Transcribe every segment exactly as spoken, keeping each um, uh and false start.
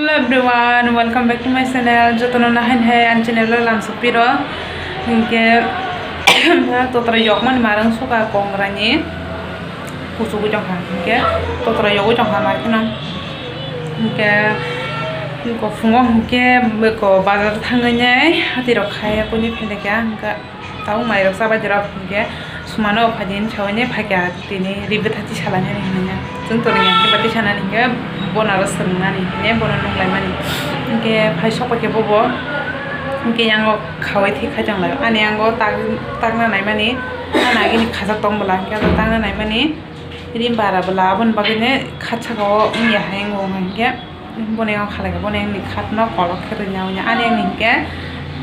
Hello everyone, welcome back to my channel. Jotono nahain hai ani channel o lamsok piro. Hinkhe totra yokmani marang suka kongrani kuchugwi tongkha. Hinkhe totra yogwi tongkha markheno. Hinkhe ko phungo hinkhe ko bazar thangwi nai hati rok khai kuni phailekha hinkhe. Tabuk mairok chabai rok hinkhe sumano phaidi hinwi saui nai phaikha tini ri bwtha tisalainani hinwi. Chwng tori hinkhe bwtha tisanani hinkhe bono aro swrwngnani hinwi bono nunglaimani. Hinkhe phai sokphaikhe bobo hinkhe yango khaui thik khai tonglaio. Ani yango tak takna naimani ani agini khajak tong bwla hinkhe abo takna naimani ri bara bwla aboni bagwino khat saka o wngya hai wngo hinkhe. Boni ang khalai ka, boni ang ni khat no kolok khe rwina wngya. Ani ang ni hinkhe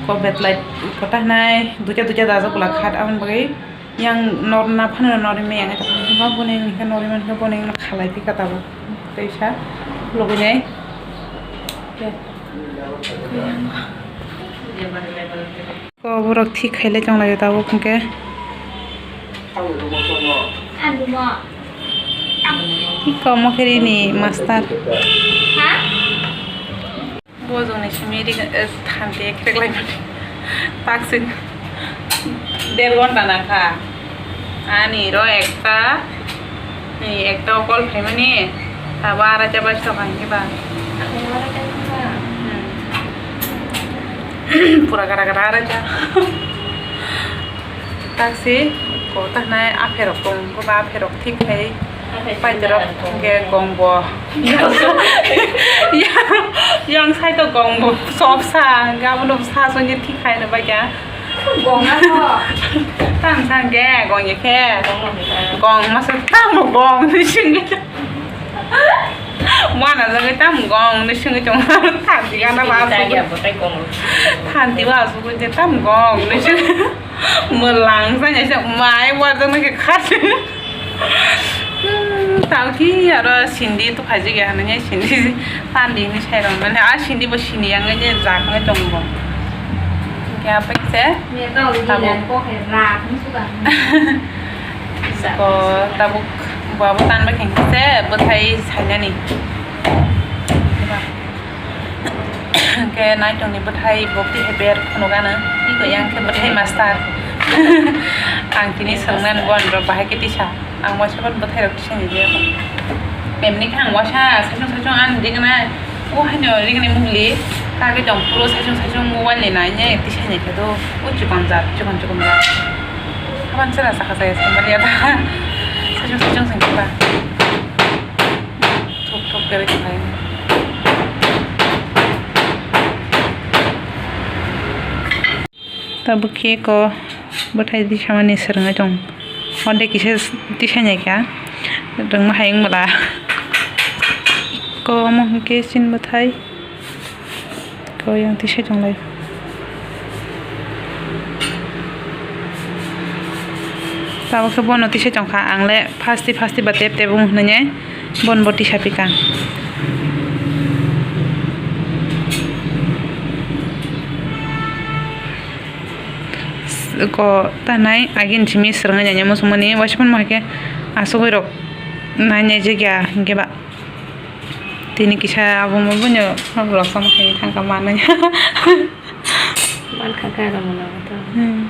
ko betlai kota hinai duita duita dajak bwla khat, aboni bagwi yang norna phano norwi maya ang tong kha. Boni ang ni khe norwi mankhe boni ang no khalai phi ka tabuk. Teisa logwi nai. Ko borok thik khailai tonglaio tabuk hinkhe. Iko mokhe rini master. Bojongni simi ri, eh, thanti ekreklaimani. Taksini der ghonta nangkha. Ani ro ekta, ni ekta o call phaimani, abo araita bai sok ang khe ba. Hmm. Pura gara gara araita. Taksi ko tahnai apherok tong ko ba apherok thik khai. Paiterok hingke gongbo. Yang, yang side o gongbo. Sop sa, hingke abono sa songye thik khai no bagya. Gong na to. Tam sa hingke gong ye khe. Gong no hingke. Gong masa tam gong ni singke. Wana jagwi tam gong ni singke chong. Thanti gana ba. Thanti ba su je tam gong ni singke. Mwlang sa nai se mai wa jang nai khe khasi. Hmm, tao ki aro sindi to phaji ge hanai sindi pandi ni sai rong mane a sindi bo sini yang ngai je jak ngai tong bo. Kya pa se? Tabo. Ko tabuk bo abo tan ba kheng se bwthai sainani. Hingke naitongni bwthai bo twi hai ber phunukgano, iko yang khe bwthai master. Ang tini swrwngnani bo ani rok bahai khe tisa. Ang waisa phano bwthai rok tisaini je. Emni khe ang waisa saichung saichung ani rignai, o haino rignai mungli, kagwi tong phuru saichung saichung mobile ni nainai tisaini khe do, o chikon jat, chikon chikon jat. Haban chwla sakha saya saimanliya ta. Saichung saichung sing khe ba. Thok thok kere khe. Tabuk khe ko bwthai tisamani swrwngwi tong. Hode kisa tisai nai kha. Rwngma hai wng bwla. Ko omo hwnkhe chini bwthai. Ko yang tisai tonglai. Tabuk khe bono tisai tongkha, ang le phasti phasti ba tep tep wng hwnwi bono bo tisa pika. Ko tanai agin simi swrwngwi nanya muchungmani waisa phano hai khe asugwi rok nai nai jagya hinkhe ba. Tini kisa abo mo bunyo rosam khai thangka manwi. Mankha kha rw mano bo to. Hmm.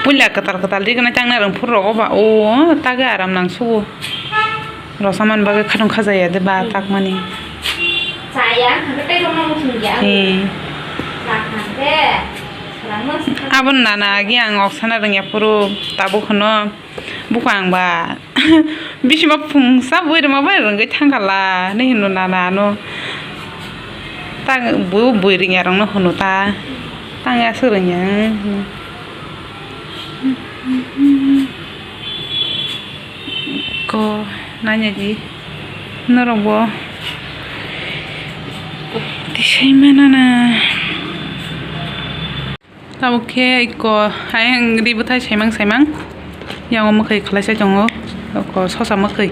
Puila kwtal kwtal ri gana changna rwng phuru rogo ba o tagwi aram nang sugo. Rosam man bagwi khatong khajaya de ba takmani. Chaya hwnkhe tei rwma muchungya. Hmm. Chakha hwnkhe. Aboni nana agi ang oksana rwngya phuru tabuk hwno. Bukang ba bisima phungsa bui rwma bai rwngwi thangkhala hinwi hino nana ano. Tang bo bui rwngya rokno hino ta. Tang aswk rwngya. Ko nanya di norok bo tisai manana. Tabuk khe iko ayang ri bwthai saimang saimang. Yang o mwkhwi khwlaisai tongo. Iko sosa mwkhwi.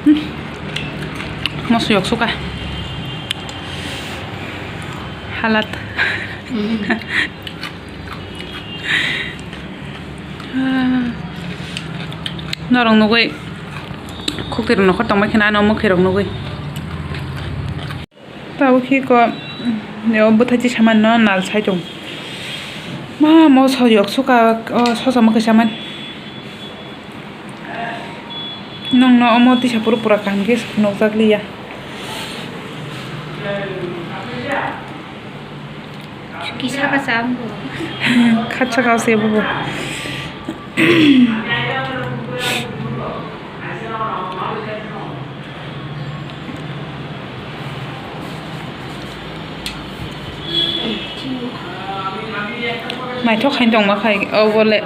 Hmm. Moso yok suka. Halat. Hmm. Norok nugwi. Khukti rok nokhor tongbai kheno ano mwkhwi rok nugwi. Tabuk khe ko, o bwthai chi saman no nal sai tong. Ma mo so yok suka, o sosa mo khe saman. Nong no omo tisa pura pura kaham khe nukjak liya. Kisa ka sa ang bo. Khatsa ka se bo bo. Naithok hai tongma khai, o bole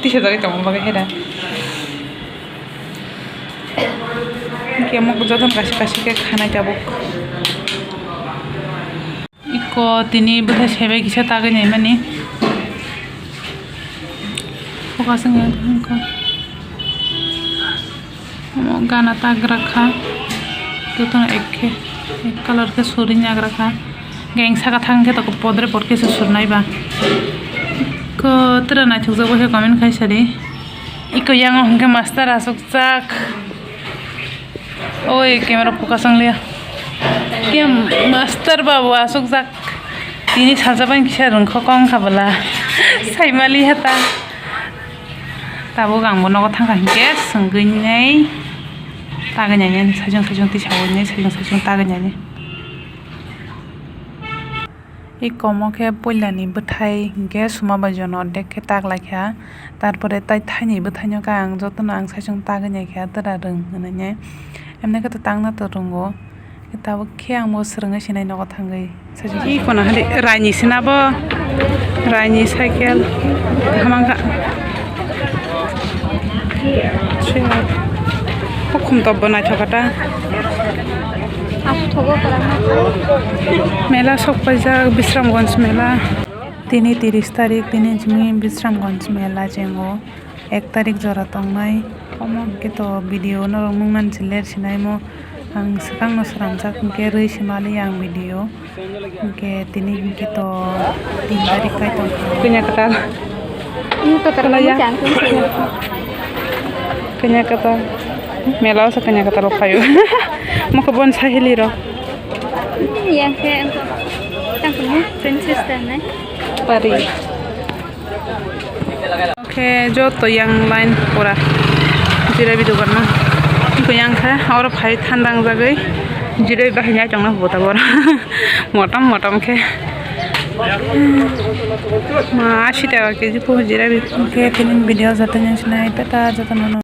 tisa jagwi tongma bagwi hai da. Kemo jotono kaisa kaisa khe khanai tabuk. Iko tini bwthai saibai kisa tagwi naimani. Focus wngya wngkha. Omo gana tagra kha. Jotono ek khe, ek colour khe suri nagra kha. Hwnkhe ang saka thang khe toko podre pod khe se surnai ba. Iko tere naithokjak bai khe comment khai sadi. Iko yango hwnkhe master asukjak. Oi, camera focus wng liya. Ke master babu asukjak. Tini salsa bai kisa rwngkho kong kha bwla. Saimali hata. Tabuk ang bo nogo thangkha hinkhe swngwi nai. Tagwi nai nai sajwng sajwng tisa oi nai sajwng sajwng tagwi nai nai. Iko omo khe puilani bwthai hinkhe suma bai jono ordek khe tak lai kha. Tarpore tai thaini bwthaino khe ang jotono ang saichung tagwi nai kha, dwra rwng hwnwi nai. Emni khe to tangna to rwngo. Tabuk khe ang bo swrwngwi sinai nogo thangwi. Iko na hali raini sina bo. Raini cycle. Hamang kha. Bukhum tokbo naithok kha ta. Mela sok paijak Bisramganj mela. Tini tiris tarik, tini jimui Bisramganj mela jengo. Ek tarik jora tongnai. Omo hwnkhe to video norok nuknani se ler sinaimo. Ang swkangno swnamjak hwnkhe rwi simali ang video. Hwnkhe tini hwnkhe to tin tarik kai tongkha. Kanya kwtal. Kanya kwtal. Mela o sa kanya kwtal rok phaio. Mokhe bon sahili rok. Yang khe tangkung princess ta nai. Pari. Khe joto yang line pura jirai bi dogan ma. Iko yang khe oro phai thandang jagwi jirai bahai nai tongna hubo tabor. Motom motom khe. Ma asi taka keji po jirai bi khe tini video joto nang sinai tata joto nono.